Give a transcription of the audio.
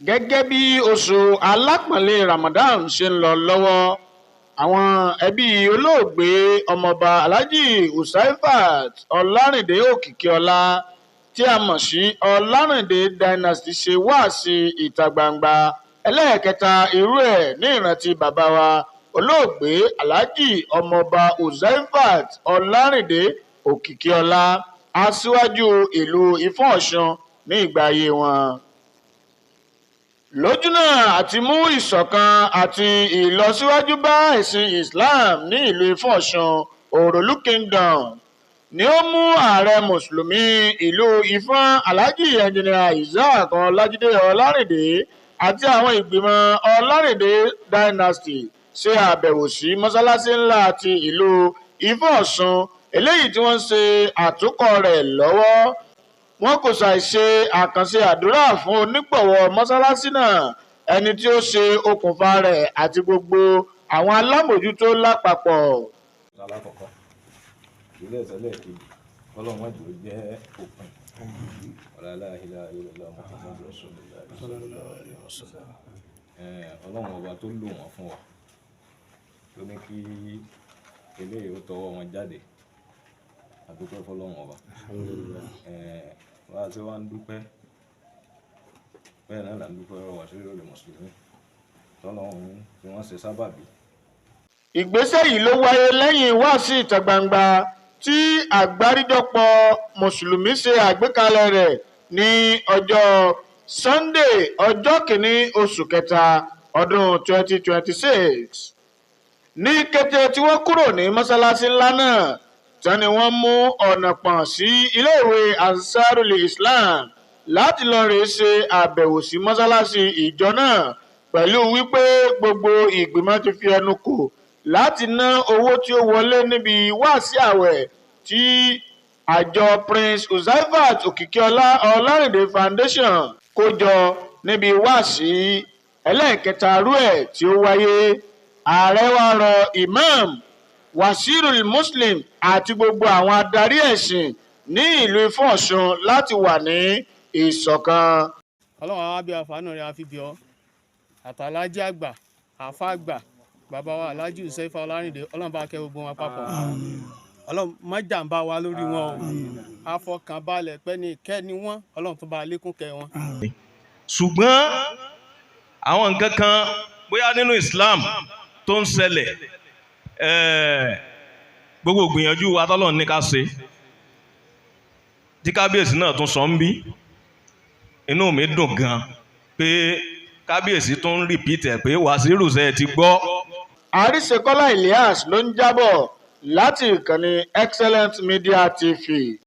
Gẹ́gẹ́ bí oṣù alápọ̀nlé Ramadan ṣe ń lọ lọ́wọ́, àwọn ẹbí olóògbé Ọmọọba Alhaji Uszaifat Ọlárìndé Òkìkíọlá, tí a mọ̀ sí Ọlárìndé Dynasty, ṣe wáàsí ìta gbangba ẹlẹ́ẹ̀kẹta irú ẹ̀ ní ìrántí bàbá wa, Olóògbé Alhaji Ọmọọba Uszaifat Ọlárìndé Òkìkíọlá, aṣíwájú ìlú Ifọ̀n Ọ̀ṣun ní ìgbà ayé wọn. Lójúnà àti mú ìṣọ̀kan àti ìlọsíwájú bá ẹ̀sìn Islam ní ìlú Ifọ̀n Ọ̀ṣun Òròlú Kingdom ni ó mú Ààrẹ Mùsùlùmí ìlú Ifọ̀n, Alhaji Engineer Isiaq Ọlájídé Ọlárìndé, àti àwọn ìgbìmọ̀ Ọlárìndé Dynasty ṣe àbẹ̀wò sí mọ́sálásí ńlá ti ìlú Ifọ̀n Ọ̀ṣun, eléyìí tí wọ́n ń ṣe àtúnkọ́ rẹ̀ lọ́wọ́. Wọn kò ṣàì ṣe àkànṣe àdúrà fún onígbọ̀wọ́ mọ́sálásí náà, ẹni tí ó ṣe okùnfà rẹ̀, àti gbogbo àwọn alámòójútó lápapọ̀. Alákọ̀ọ́kọ́ ilé ẹ̀sẹ̀ lẹ́ẹ̀kejì, kọ́lọ́run má jẹ́ ó jẹ́ òpin wala la ilaha illallah Muhammadu rasulullah sallallahu alaihi wasallam. Ọlọ́run Ọba tó lò wọ́n fún wa, tó ní kí eléyìí ó tọwọ́ wọn jáde, àdúpẹ́ fọlọ́run Ọba. Wá tí wọ́n ń dúpẹ́ bẹ́ẹ̀ náà là ń dúpẹ́ ọ̀rọ̀ wàsíù lè mùsùlùmí tọ́lọ́run tí wọ́n ṣe sábàbí. Ìgbésẹ̀ yìí ló wáyé lẹ́yìn wáàsí ìta gbangba tí àgbáríjọpọ̀ mùsùlùmí ṣe àgbékalẹ̀ rẹ̀ ní ọjọ́ Sunday, ọjọ́ kìíní oṣù kẹta ọdún 2026. Ní kété tí wọ́n kúrò ní mọ́sálásí ńlá náà tán ni wọ́n mú ọ̀nà pọ̀n sí iléèwé Ansarul Islam láti lọ́ọ́ rèé ṣe àbẹ̀wò sí mọ́sálásí ìjọ náà, pẹ̀lú wípé gbogbo ìgbìmọ̀ ti fi ẹnu kò láti ná owó tí ó wọlé níbi wáàsí ààwẹ̀ tí àjọ Prince Uszaifat Òkìkíọlá Ọlárìndé Foundation kó jọ níbi wáàsí ẹlẹ́ẹ̀kẹta irú ẹ̀ tí ó wáyé. Ààrẹ wá rọ Imam Wazirul Muslim àti gbogbo àwọn adarí ẹ̀sìn ní ìlú Ifọ̀n Ọ̀ṣun láti wà ní ìṣọ̀kan. Ọlọ́run àwọn abẹ́ àfààní rẹ̀ àfi bí ọ àtàlájì àgbà, àfa àgbà, bàbá wa Alhaji Uszaifat Ọlárìndé, Ọlọ́run bá kẹ́ gbogbo wọn papọ̀. Ọlọ́run má jàǹbá wa lórí wọn o. Àfọkànbalẹ̀ pẹ́ ní ìkẹ́ ni wọ́n, Ọlọ́run tó bá lékún kẹ́ wọn. Ṣùgbọ́n àwọn nǹkan kan bóyá nínú Islam tó ń ṣẹlẹ̀, gbogbo gbìyànjú wa tọ́lọ́run ní ká ṣe, tí kábíyèsí náà tún sọ ń bí, inú mi dùn gan pé kábíyèsí tún ń repeat ẹ̀ pé Wàsíù ṣe ti gbọ́. Àríṣekọ́lá Elias ló ń jábọ̀ láti ìkànnì Excellent Media TV.